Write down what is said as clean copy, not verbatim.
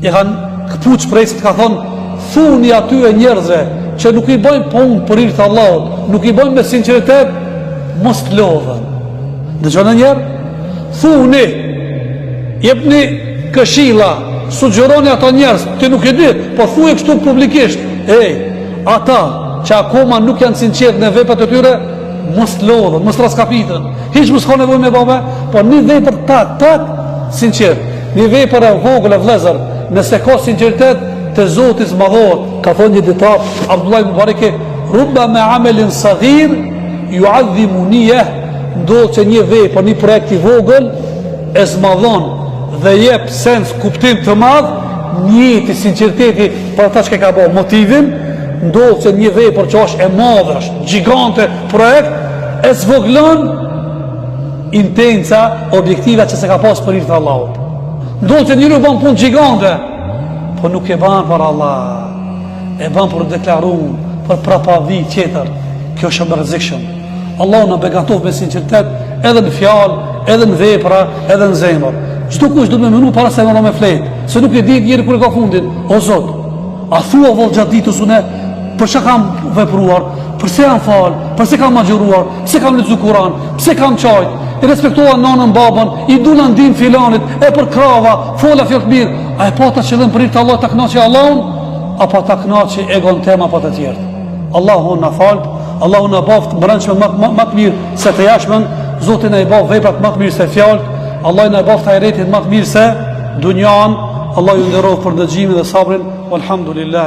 I kanë këput shpresat, ka thonë, thuni atyre njerëzve që nuk i bëjnë punë për hir të Allahut, nuk i bëjnë me sinqeritet, mos të lodhen. Dëgjoni një herë, thuni, jepni këshilla, sugjeroni ata njerëz, ti nuk e di, po thuaj kështu publikisht, ej, ata që akoma nuk janë sinqertë në veprat e tyre, mos të lodhen, mos të rraskapiten. Hiç mos ka nevojë me ba be, po një vepër tak, tak, sinqert. Një vepër e vogël e vëllezër, nëse ka sinqeritet te Zoti zmadhohet. Ka thonë një ditar Abdullah ibn Mubareki, "Rubbama amalin saghir yu'azzimu niyyah", ndodh që një vepër, një projekt i vogël e zmadhon dhe jep sens kuptim të madh nijeti sinqeriteti për ata që ka bë motivin, ndodh që një vepër që është e madhe, është gjigante projekt e zvoglon intenca, objektiva që s'e ka pas për hir të Allahut. Ndodh që njeriu ban punë gjigante, po nuk e ban për Allah, e ban për deklaru, për prapavi tjetër, kjo është shumë e rrezikshme. Allahu na begatoftë me sinqeritet edhe në fjalë, edhe në vepra, edhe në zemër. Çdokush duhet me menu para se me flet, se nuk e di njeri kur e ka fundin. O Zot, A thua vallë gjatë ditës unë për çka kam vepruar, përse jam fal, përse kam agjëruar, pse kam lexu Kur'an, pse kam qajt, e respektova nanën babën, i dula n'ndihmë filanit, e përkrava, fola fjalë të mirë, a e pata qëllim për hir të Allahut ta kënaqi Allahun, apo ta kënaqi egon tem apo të tjerët. Allahu na falt, Allahu na bëft brendshme më më, më të mirë se të jashtmen, Zoti na i bëft veprat më të mirë se fjalët, Allahu na i bëft ahiretin më të mirë se dunjan, Allahu ju nderoftë për dëgjimin dhe sabrin, walhamdulillah.